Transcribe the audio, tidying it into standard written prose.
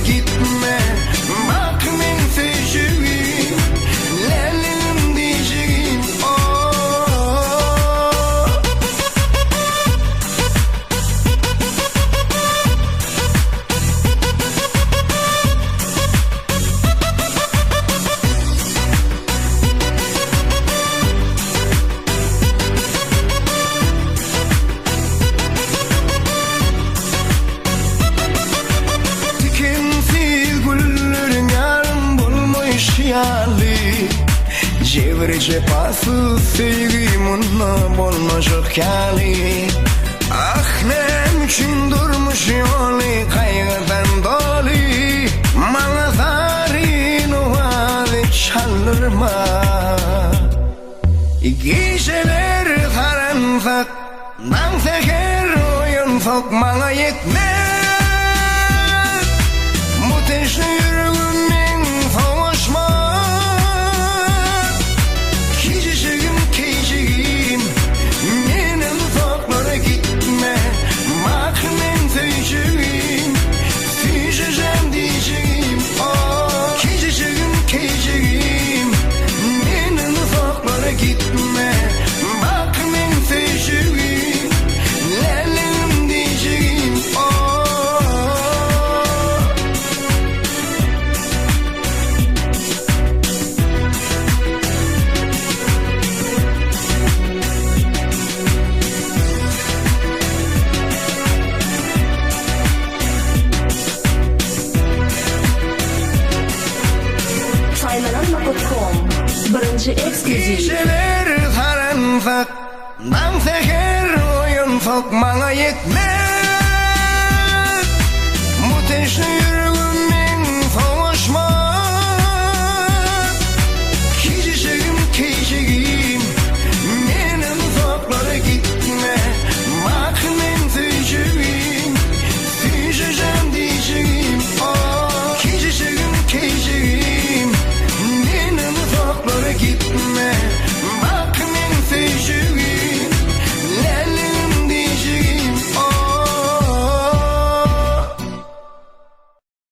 gitme Bak meň söýjügim Läligim diýjegim oh. Tikensiz gülleriň ýarym bolmaýşy ýaly, Jebri-jepasyz söýgi munda bolmajak ýaly. Ah, näme üçin durmuş ýoly gaýgydan doly, Maňa zaryn owazy çaldyrma. Gijeler saransak, daň säher oýansak maňa ýetmez. Bu teşne ýüregim meň sowaşmaz. Kijijigim, keýjigim, menden uzaklara gitme. Bak meň söýjegim, Süýjüjem diýjegim, oh. Kijijigim, keýjigim, Menden uzaklara gitme. Bak meň söýjegim, Läligim diýjegim, oh. Saýlanan nokat kom. Birinji ekskluziw. Gijeler saransak, daň säher oýansak maňa ýetmez.